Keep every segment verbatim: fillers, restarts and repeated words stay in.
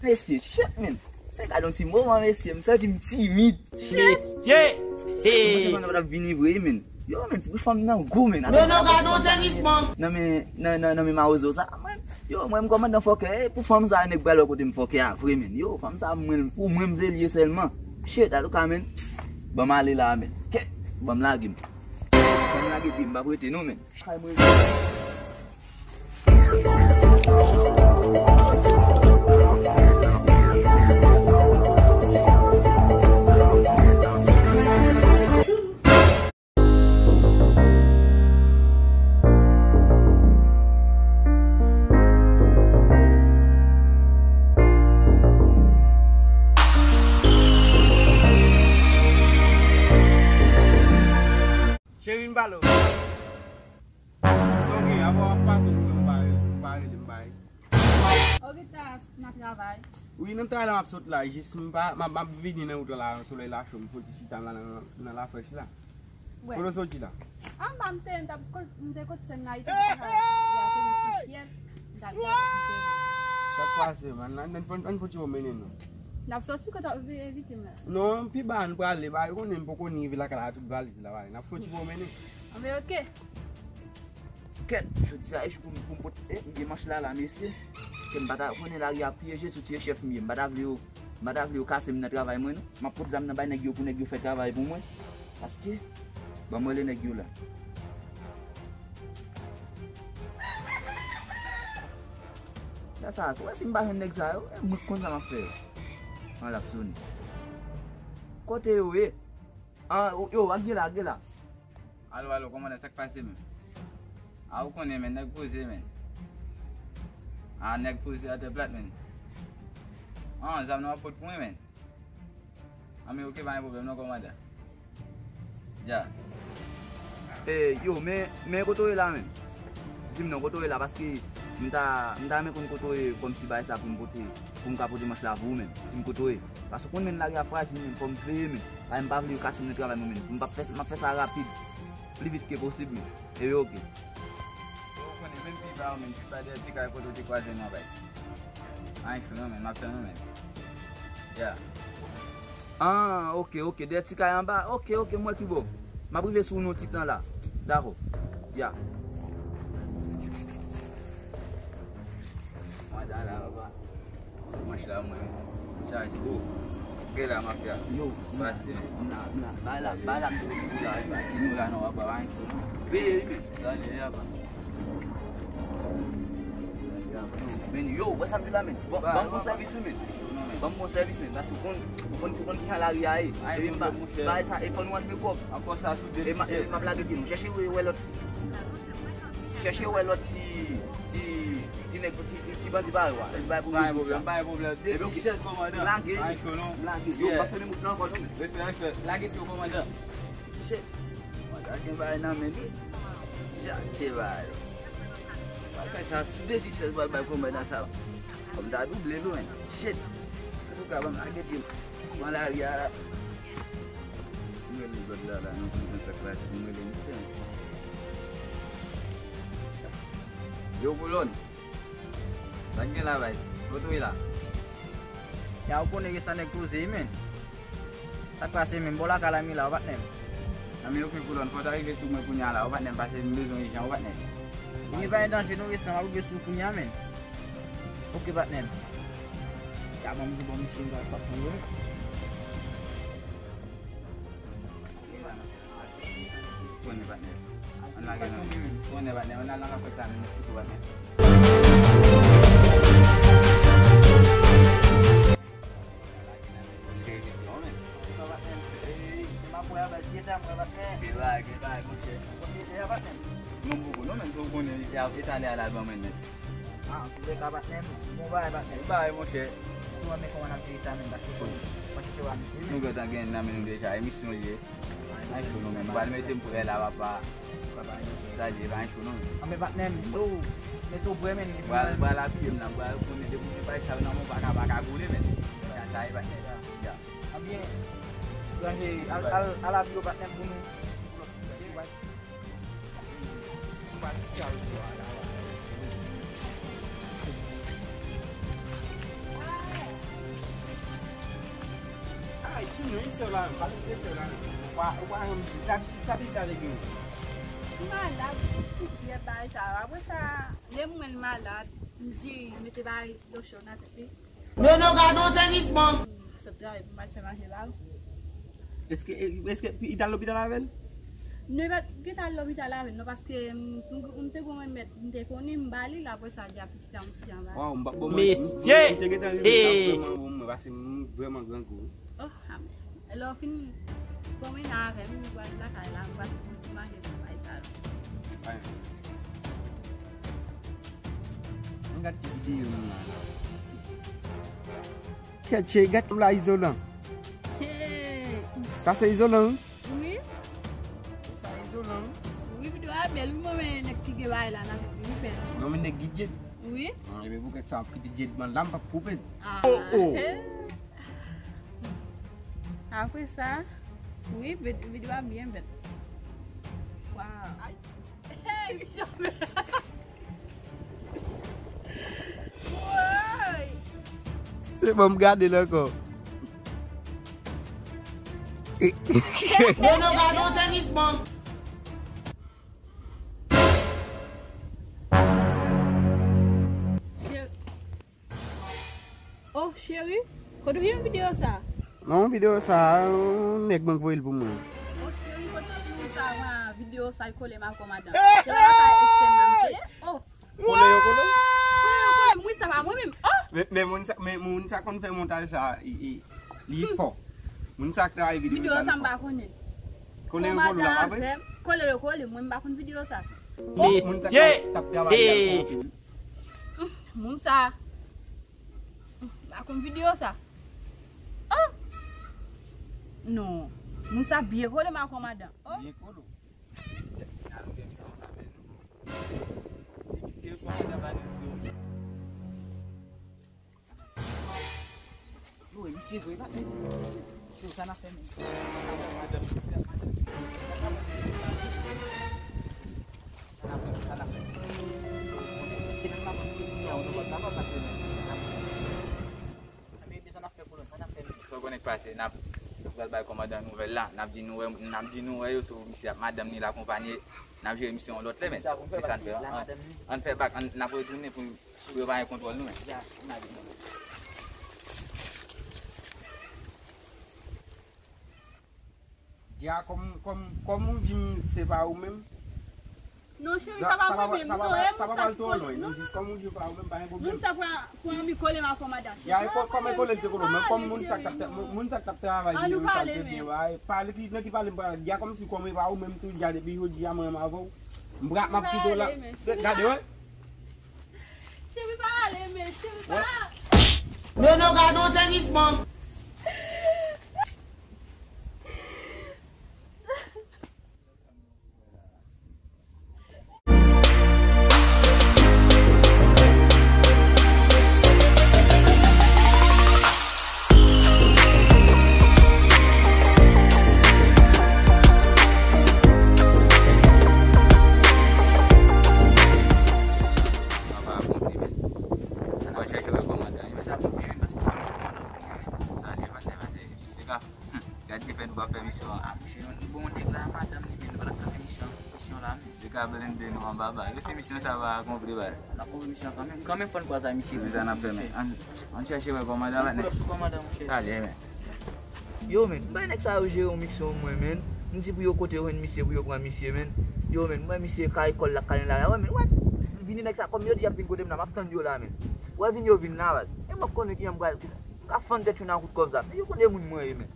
Mesye, shit, men. Se gade yon ti moman, mesye, m santi m timid. Shit. Mesye! Sa kòmanse fanm nan pa t ap vini vre, men. Yo, men, ti bout fanm nan gou, men. Nono, gade yon sezisman. Nan men, nan, nan, nan men mawozo sa, man. Yo, mwen, m kòmandan fòkè, e pou fanm sa, nèg pral wè kote m fòkè a vre, men. Yo, fanm sa, mwen, pou mwen, m vle l ye sèlman. Shit, atouka, men. Ban m ale la, men. Kèt, ban m lage m. Ban m lage pye m, m p ap rete non, men. Kay mwen. Cheri, m pale w. Sa w gen? Apa w ap pase w pou m pa, pou m pa rele m bay. Orita, nan travay. Wi, nan travay la m ap sot la. Jis m pa, m ap, m ap vini nan wout la, la, nan solèy la cho. M fouti chita m la nan, nan lafrèch la. Wè. Kote w soti la? Anba m te, m t ap, m te kot sè m la, li te chita. Li ate yon ti fyèl. M t ap gade, m te. Sa k pase, man? Ann, ann, ann fouti pwomennen non. N ap soti kote w ap envite m la. Non, pi ba nou prale, ba yo konnen m poko ni rive lakay la, tout valiz la, ba. N ap fouti pwomennen. Anben, oke. Kèt, jodi a, e jou pou m, pou m pot, e, m gen manch la, la, mesye. Ke m pa ta konnen lari a pyeje, sou ti chèf m ye. M pa ta vle yo, m pa ta vle yo kase m nan travay mwen, non. M ap pot zam nan bay nèg yo pou nèg yo fè travay pou mwen. Paske, ban m rele nèg yo la. Gad sa, wè si m pa jwenn nèg sa yo, e mwen k konn sa m ap fè yo. An l ap sone. Kote yo ye? An, yo, ak gen la, ak gen la. Alo, alo, kòmandan, sa k pase, men? A, ou konnen, men, nèg poze, men. A, nèg poze atè plat, men. An, zam nan w ap pot pou mwen, men. An, men, oke, pa gen pwoblèm, non, kòmandan. Dja. E, yo, men, men kote w ye la, men? Di m non, kote w ye la, paske m ta, m ta renmen konn kote w ye, kòmsi bagay sa pou m pote, pou m ka pote manch la pou ou, men. Di m kote w ye. Paske w konn, men, lari a frajil, men, fò m veye, men. Paske m pa vle yo kase m nan travay mwen, men. M p ap fè, m ap fè sa rapid. Pli vit ke posib, men. Ebyen, oke. Ou konnen menm pi ba ou menm, pi ba dèyè ti kay kote w te kwaze m anba isit. Anyen cho non, men, m ap tann ou, men. Ya. Ah, oke, oke, dèyè ti kay anba. Oke, oke, m wè ki bò. M ap rive sou ou nan yon ti tan la. Dakò. Ya. Mwen da la, papa. Manch la mwen chaje. O, gen la mafya. Yo, pase. M la, m la. Bay la, bay la, m te sou la, e pa ki nou la non, papa, pa gen sou non. Veye wi, men. Sa li ye, papa. Men yo, wè sa m di la, men. Bon, ban m bon sèvis wi, men. Ban m bon sèvis, men. Paske ou konn, ou konn, ou konn kijan lari a ye. Epi m ba, bay sa, e fò nou antre kòb. Ankò sa sou de. E m ap lage pye nou. Chèche wè, wè lòt. Chèche wè lòt ti, ti, ti nèg, ti, ti, ti bandi parèy w a. Li bay pou mwen sa. Pa gen pwoblèm, pa gen pwoblèm. Epi, oke. Chèz kòmandan. M lage. Pa gen cho non. M lage. Yo, pa fè menm wout la ankò non. Respè, respè. Lage ti yo kòmandan. Shit. Kòmandan gen bagay nan men li. Dja tche bagay. Pral fè sa sou de chèz pral bay kòmandan sa. Kòm ta double nou men. Shit. Antouka, ban m lage pye m. Pran lari a la. M rele zòt la, la, nou konn sa k pase, m rele misye. Yo, Kolòn. Sa k gen la, Vice? Kote w ye la? Ya, ou konnen ke sa nèg poze, men. Sa k pase, men? Bò lakay la, m la, patnè m. Nan men oke, Kolòn, fò w ta rive sou mwen kounye a la, wi, patnè m, pase m bezwen ijan, wi, patnè. Wi, pa gen danje, non, resan, m ap rive sou ou kounye a, men. Oke, patnè m. Ya, ban m di, bon, misye, m pral sot pou yo. Konnen, patnè. Ann lage nan men. Konnen, patnè. Ann al nan kafè sa, men, nou kite, patnè. Gen bagay, gen bagay, monchè. Non, poko, non, men, ou konnen, e talè a l al ban mwen nèt. Ah, antoulèka, patnè m, bon bagay, patnè m. Bon bagay, monchè. Sou wè men kòman n ap jere sa menm, paske fò n, fò n chèche wè misye menm. Nou gentan gen nan men nou deja, e misyon l ye. Pa gen cho non, men. M pral mete m prè la, papa. Sa di, pa gen cho non, men. Anben, patnè m, so, mete w prè, men. M pral, m pral apiye m la, m pral konnen depi w gen bagay sa yo nan men w, pa ka, pa ka koule, men. Sa, sa ye, patnè. Ya. Anben, ranje, al, al, al apiye w, patnè m, pou nou. Ou pa t chal vwa la. Non, e sè w la menm, pa vin se sè w la menm. Ou pa, ou pa janm di, sa, sa pitit la te gen. Li malad, tout vyè bagay sa yo. Apre sa, lè m wè l malad, m di, mete bagay lochon nan tèt li. Nono, gade yon sezisman. Sot travay pou m al fè manje ba l. Èske, èske li t al lopital avè l? Non, li pa t gentan al lopital avè l, non, paske m, m, m te gon remèd, m te konnen m ba li l, apre sa, li di a pitit la, m ti anba. Waw, m p ap bon manti. Mesye! M te gentan rive, m t ap vrèman bon, mwen, paske m vrèman grangou. Oh, amèn. Lè w fin pwomennen avè m, m pral lakay la, m pral manje pou bay sa yo. Ann gad ti videyo nou la. Kèt cheri, gad la izolan. Hey! Sa se izolan, wi. Wi. Sa izolan. Wi, videyo a bèl, wi, mwen, men nèg ki gen bagay la nan men li, wi, bèl. Non, men nèg ki djed. Wi. Ah, ebyen, pou kèt sa ap kite djed ban la, m p ap koupe. Ah. Oh, oh. Hey. Apre sa, wi, vid-, videyo a byen bèl. Waw. Hey, videyo bèl. Woy! Se bon, m gade l ankò. Nono, gade yon sezisman. Cheri. Oh, cheri, kote w jwenn videyo sa? Non, videyo sa, yon nèg mwen voye l pou mwen. Oh, cheri, kote w jwenn sa, videyo sa, kole m ak kòmandan. Se pa lakay S M nan m te ye? Oh. Kole yo, kole? Kole yo, kole m, wi, sa pa mwen menm. Oh! Men, men moun sa, men moun sa konn fè montaj sa, i, i, li fò. Moun sa k travay videyo sa, li fò. Videyo sa m pa konnen. Kole yo, kole la, pa vre? Kòmandan avè m, kole yo, kole m, mwen m pa konn videyo sa. Oh! Moun sa k t ap travay la, fò anpil. Moun sa. M pa konn videyo sa. Oh! Non. Moun sa byen kole m ak kòmandan. Oh! Byen kole. Misye fò nan bannèz yo. Yo, e misye vre, pa tande. Yo, sa n ap fè menm? Sa n ap fè, sa n ap fè? Èske n ap fè kounye a, ou nan pòt la, pa pase menm? Sa n ap fè? Sa w konnen k pase, n ap, nou pral bay kòmandan nouvèl la, n ap di nou wè, n ap di nou wè yo sou misye ak madanm li l akonpanye, n ap jere misye yon lòt lè, men. Sa pou n fè, paske la madanm li. Ann fè bak, ann, n ap retounen pou, pou yo pa gen kontwòl nou, men. Ya, n ale, men. Dja, kòm, kòm, kòm ou di m se pa ou menm. Non, cheri, sa pa mwen menm, non, e moun sa k kole, non, non, non. Jis kòm ou di pa ou menm, pa gen pwoblèm. Moun sa pran, pran mi kole m ak kòmandan, cheri. Ya, e kò-, kòman e kole l te kole w, men kòm moun sa k t ap, moun sa k t ap travay videyo sa, l te byen bay. Pale ki, nan ki pale m pral, ya, kòmsi kòm e pa ou menm tou, ya, depi jodi a mwen menm avè w. M pral, m ap kite w la. Gade, wè. Cheri, pa ale, men, cheri, pa. Nono, gade yon sezisman. Sa bon, men, paske sa bon, men. Sa li, patnè, patnè, misye ka, hmm, gad ki fè nou pa fè misyon an. Ah, misye, nou bon nèg la, madanm li, men nou pa t ap fè misyon, misyon la, men. Misye ka blende nou anba bal. Yo, si misyon sa va akonpli, bal. N ap konpli misyon an kanmenm. Kanmenm, fò n kwaze ak misye. Se sa n ap fè, men. Ann, ann chèche wè kòmandan, patnè. Sou kòmandan, monchè. Talè, men. Yo, men, m bay nèg sa yo jere yon misyon mwen, men. M di pou yo kote yo jwenn misye, pou yo pran misye, men. Yo, men, m wè misye kay kòl la, kay la, wè, men, wè. Vini nèg sa, kòm yo di y ap vin kote m la, m ap tann yo la, men. Wè, vin yo vin la, baz. E mwen konnen kijan m pral, m ka fann tèt yo nan kout kòb sa. Men yo konnen moun mwen ye, men.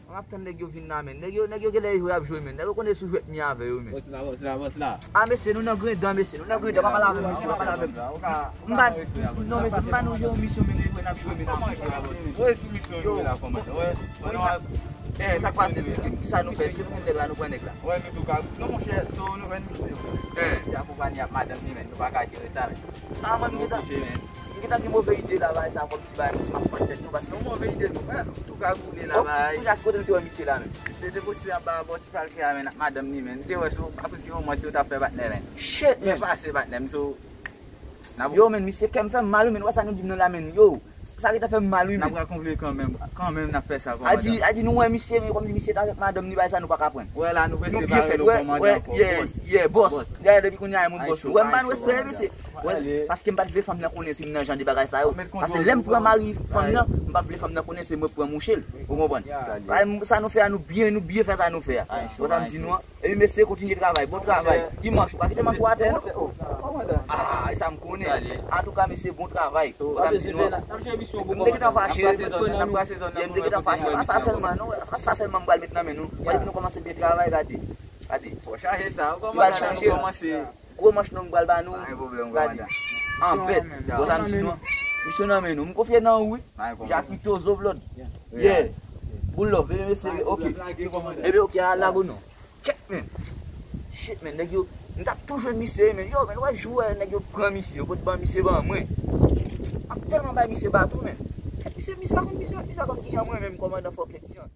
M ap tann nèg yo vin la, men. Nèg yo, nèg yo genlè jwe y ap jwe, men. Nèg yo konnen sou jwèt m ye avè yo, men. Bòs la, bòs la, bòs la. Ah, mesye, nou nan grenn dan, mesye. Nou nan grenn dan, pa pale avè m, mesye, pa pale avè m. M pa, non, mesye, m pa nou jwe yon misyon, men, nou jwe n ap jwe, men, n ap jwe. Wè, sou misyon nou la, kòmandan. Wè, wè, non, eh, sa k pase, men? Kisa nou fè? Èske nou pran nèg la, nou pran nèg la? Wè, nou tou ka, non, monchè, so, nou jwenn misye. Eh. Misye akonpanye ak madanm li, men, nou pa ka jere sa, men. Ah, mwen, m gentan, m gentan gen move ide la, bay sa, kòm si bay misye m ap fann tèt nou, paske yon move ide nou, men, nou tou ka koule la, bay. Kounye a, ki kote nou te wè misye la, men? Misye te poste anba bò ti palke a, men, ak madanm li, men. M te wè sou, apre ti romans yo t ap fè patnè, men. Shit, men. Byen pase, patnè m, so, n ap. Yo, men, misye, kè m fè m mal, wi, men, wè sa nou di m nan la, men, yo. Sa gentan fè m mal, wi, men. N ap rakonvle kanmenm. Kanmenm, n ap fè sa, kòmandan. A di, a di nou wè misye, men kòmsi misye t avèk madanm li, bagay sa, nou pa ka pran. Wè, la, nou vle se bare l kòmandan ankò. Yeah, boss. Boss. Gade, depi kounye a, yon boss. Wè, m ba nou respè, mesye. Wè, paske m pa t vle fanm nan konnen si m nan jan de bagay sa yo. Paske lè m pran mari fanm nan, m pa vle fanm nan konnen se mwen k pran mouche l. Ou konprann? Sa nou fè a, nou byen, nou byen fè sa nou fè a. Wè sa m di nou an? Epi mesye, kontinye travay, bon travay. Dimanch, ou pa kite manch ou atè, non? Ah, e sa m konnen. Antouka, mesye, bon travay. Wè sa m di nou an? M te gentan fache. M te gentan fache. Pa sa sèlman, non. Pa sa sèlman m pral met nan men nou. Pral epi nou kòmanse byen travay, gade. Gade. Pral chanje. Gwo manch non m pral ba nou. Pa gen pwoblèm, kòmandan. Anbèt. Wè sa m di nou an? Misyon nan men nou. M konfye nan ou, wi. Jakito Zoblòd. Yeah. Boul love, mesye, ok. Ebyen, ok, a lago non. Kèt, men. Shit, men, nèg yo, m t ap tou jwenn misye, men. Yo, men, wè jou, wè, nèg yo pran misye, yo pot ban misye ban mwen. M ap tèlman bay misye baton, men. Kèt, misye, misye pa konn misye, misye pa konn kijan mwen menm, kòmandan, fò kèt, kijan.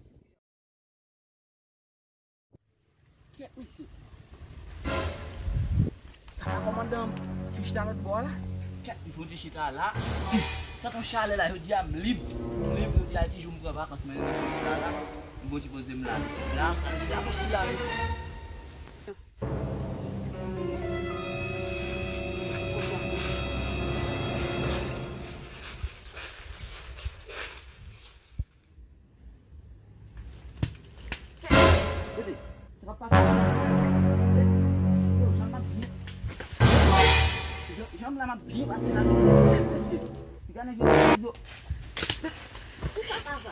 Kèt, mesye. Sa pa kòmandan ki chita lòt bò a la? Kèt, m fouti chita la. Sa ton chalè la, jodi a m lib. M lib, jodi a ti jou m pran vakans, men m chita la. M fouti poze m la. La, m chita la, mesye. Gade, sa k ap pase la? Yo, jan m ap byen. Jan, jan m la m ap byen pase la, mesye. Gade nèg yo, nèg yo. Ki sa sa?